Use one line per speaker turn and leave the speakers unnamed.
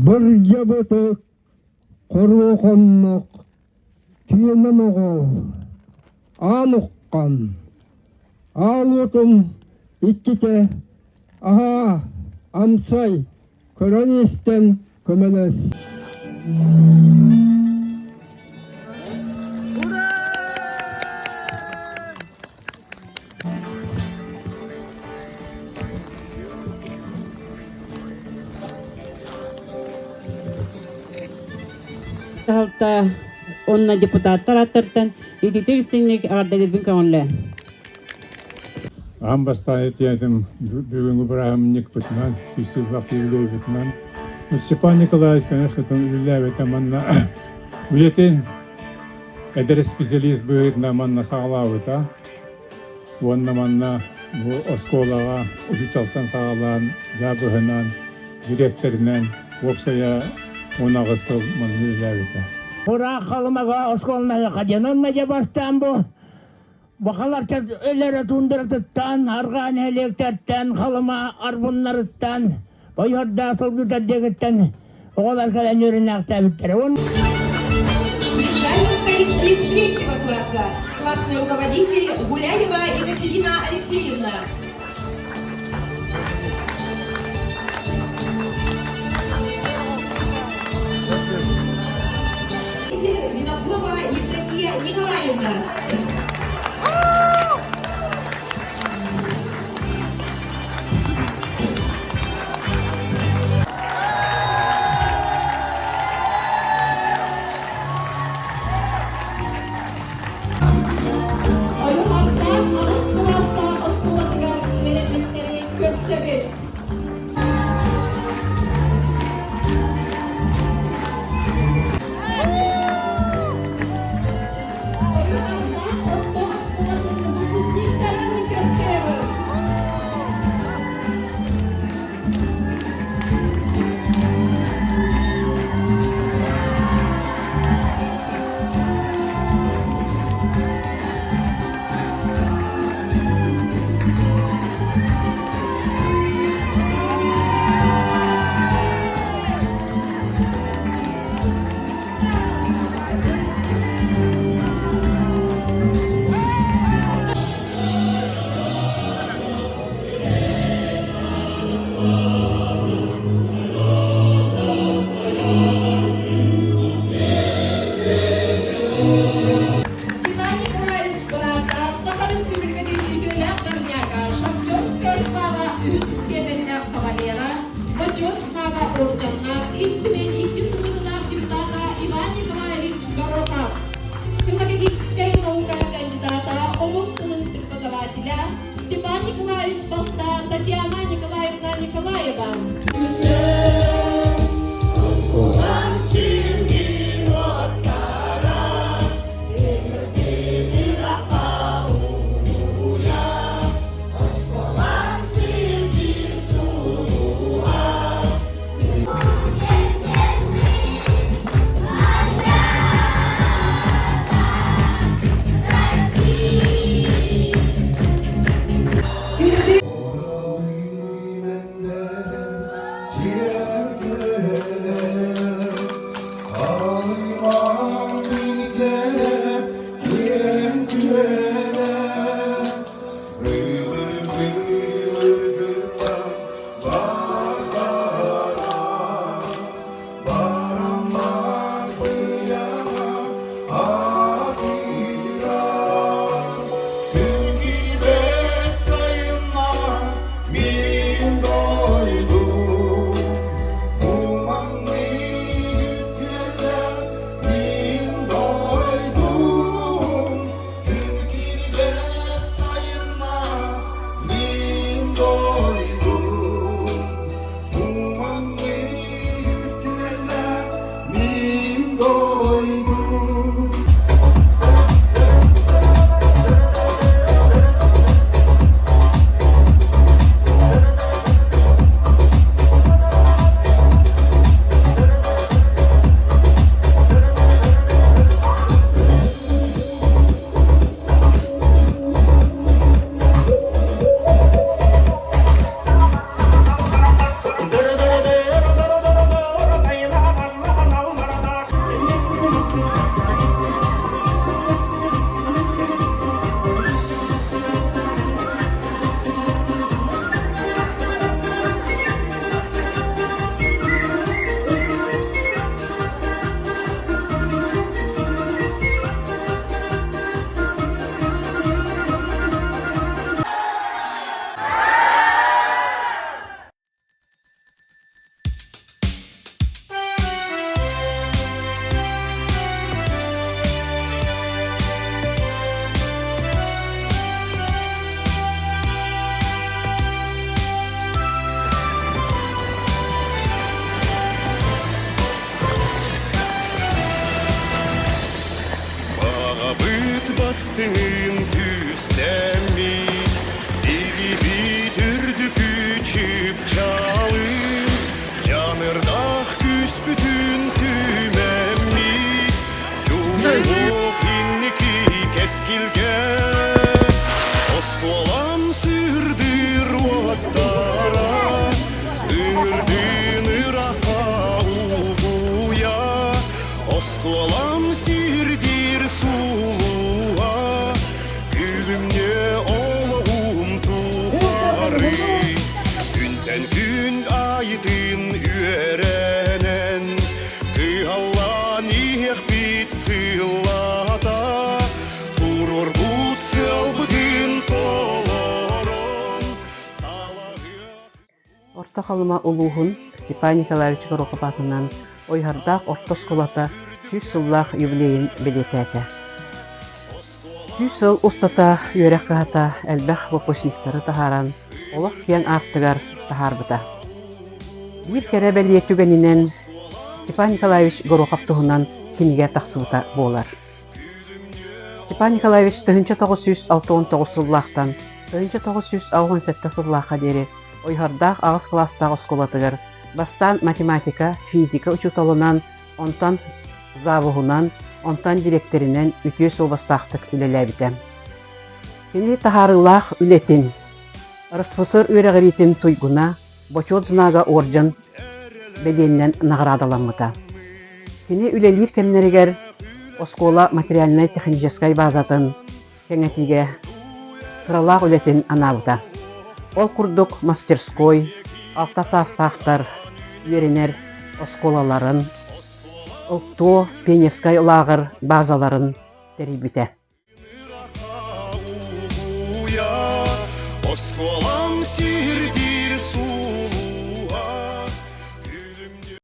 Бырдьабытык хоруохоннох түөнэ моҕол аан уххан аал уотум иккитэ аһаа амсай көрөн-истэн көмөлөс.
Дьаһалта уонна депутаттар ааттарыттан ититик истиҥник эҕэрдэлиирбин көҥүллээ.
Аан бастаан этиэтим бүгүҥҥү бырааһынньыкпытынан, сүүстүүлээх юбилейбытынан. Степан Николаевич, конечно, үлэлээбитэ манна үлэтин эдэр специалист быһыытынан манна саҕалаабыта. Уонна манна бу оскуолаҕа учууталтан саҕалаан, дьаабыһынан, дириэктэринэн уопсайа 18 сыл манна үлэлээбитэ.
Ыраах Халымаҕа оскуоланыаха диэн онно дьэ бастаан бу бахалар өлөрө туундаратыттан, арҕаа нэһилиэктэртэн, Халыма арбыннарыттан, Ойуордаах сылгытар диэкиттэн оҕолор кэлэн үөрэнээхтээбиттэрэ.
Встречаем коллектив третьего класса. Классный руководитель Гуляева Екатерина Алексеевна. Винокурова Евдокия Николаевна.
Ойуһардаах аҕыс кылаастаах оскуолатыгар үөрэммиттэри көрсөбүт. Ойуһардаах орто оскуолатын выпускниктарын көрсөбүт. Геннадий Николаевич быраата Саха Республикатын үтүөлээх горняга, шахтерская слава үһүс истиэпэннээх кавалера, Бочуот знага орденнаах Ил Түмэн иккис ыҥырыылаах депутата Иван Николаевич Горохов, филологическай наука кандидата, омук тылын преподавателя Степан Николаевич балта Татьяна Николаевна Николаева.
Хатыҥын түстэммит, Илибит үрдүкү чыпчаалын, Дьаныырдаах күүспүтүн түмэммит, Дьулуох инники кэскилгэ. Оскуолам сырдыыр уоттара, Ыҥырдын ыраахха угуйа, Оскуолам сирдиир сулуһа, Күлүмнүө олоҕум тухары. Күнтэн күн айытын үөрэнэн, Кыһаллан иһиэхпит сыллата, Туруорбут сыалбытын толорон,
Орто Халыма улууһун Степан Николаевич Горохов аатынан Ойуһардаах орто оскуолата 100 сыллаах юбилейын бэлиэтээтэ. 100 сыл устата үөрэх кыһата элбэх выпускниктары таһааран, олох киэҥ аартыгар таһаарбыта. Биир кэрэ бэлиэ түгэнинэн Степан Николаевич Горохов туһунан кинигэ тахсыбыта буолар. Степан Николаевич 1969 сыллаахтан 1987 сыллаахха диэри Ойуһардаах аҕыс кылаастаах оскуолатыгар бастаан математика, физика учууталынан, онтон завуһунан, онтон дириэктэринэн үтүө суобастаахтык үлэлээбитэ. Кини таһаарыылаах үлэтин, РСФСР үөрэҕириитин туйгуна, Бочуот знага уордьан бэлиэнинэн наҕараадаламмыта. Кини үлэлиир кэмнэригэр оскуола материальнай-техническай базатын кэҥэтиигэ сыралаах үлэтин анаабыта. Ол курдук мастерской, алта саастаахтар үөрэнэр оскуолаларын, ЛТО пионерскай лааҕыр базаларын тэрийбитэ.
Оскуолам сирдиир.